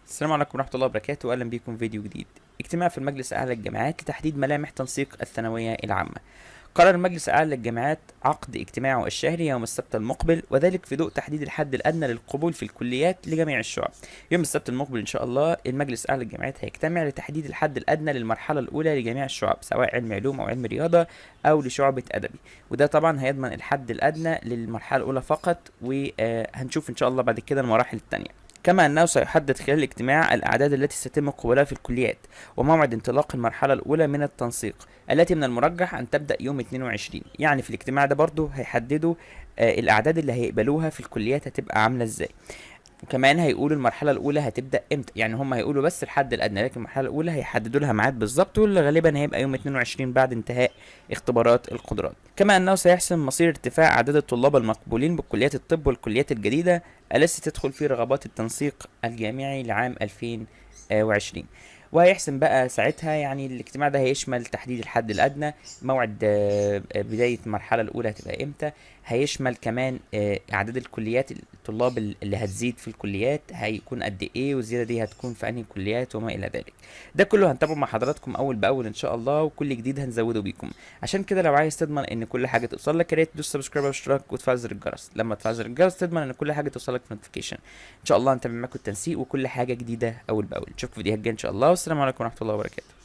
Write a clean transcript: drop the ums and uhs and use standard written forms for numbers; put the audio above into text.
السلام عليكم ورحمة الله وبركاته، أهلا بكم في فيديو جديد. اجتماع في المجلس الأعلى للجامعات لتحديد ملامح تنسيق الثانوية العامة. قرر المجلس الأعلى للجامعات عقد اجتماعه الشهري يوم السبت المقبل، وذلك في ضوء تحديد الحد الأدنى للقبول في الكليات لجميع الشعب. يوم السبت المقبل إن شاء الله المجلس الأعلى للجامعات هيجتمع لتحديد الحد الأدنى للمرحلة الأولى لجميع الشعب، سواء علم علوم أو علم رياضة أو لشعبة أدبي، وده طبعا هيضمن الحد الأدنى للمرحلة الأولى فقط، وهنشوف إن شاء الله بعد كده المراحل التانية. كما أنه سيحدد خلال الاجتماع الأعداد التي ستتم قبولها في الكليات وموعد انطلاق المرحلة الأولى من التنسيق التي من المرجح أن تبدأ يوم 22. يعني في الاجتماع ده برضو هيحددوا الأعداد اللي هيقبلوها في الكليات هتبقى عاملة ازاي، وكمان هيقولوا المرحلة الأولى هتبدأ امتى. يعني هم هيقولوا بس الحد الأدنى، لكن المرحلة الأولى هيحددوا لها ميعاد بالظبط، واللي غالبا هيبقى يوم 22 بعد انتهاء اختبارات القدرات. كما أنه سيحسم مصير ارتفاع أعداد الطلاب المقبولين بكليات الطب والكليات الجديدة التي تدخل في رغبات التنسيق الجامعي لعام 2020. وهيحسم بقى ساعتها، يعني الاجتماع ده هيشمل تحديد الحد الأدنى، موعد بداية المرحلة الأولى هتبقى امتى، هيشمل كمان أعداد الكليات، الطلاب اللي هتزيد في الكليات هيكون قد ايه، والزيادة دي هتكون في أنهي كليات وما إلى ذلك. ده كله هنتابعه مع حضراتكم أول بأول إن شاء الله، وكل جديد هنزوده بيكم. عشان كده لو عايز تضمن إن كل حاجة توصل لك، يا ريت تدوس subscribe واشتراك وتفعل زر الجرس. لما تفعل زر الجرس تضمن إن كل حاجة توصلك في notification. إن شاء الله هنتابع معاكم التنسيق وكل حاجة جديدة أول بأول. نشوفكم في فيديوهات جاية إن شاء الله، والسلام عليكم ورحمة الله وبركاته.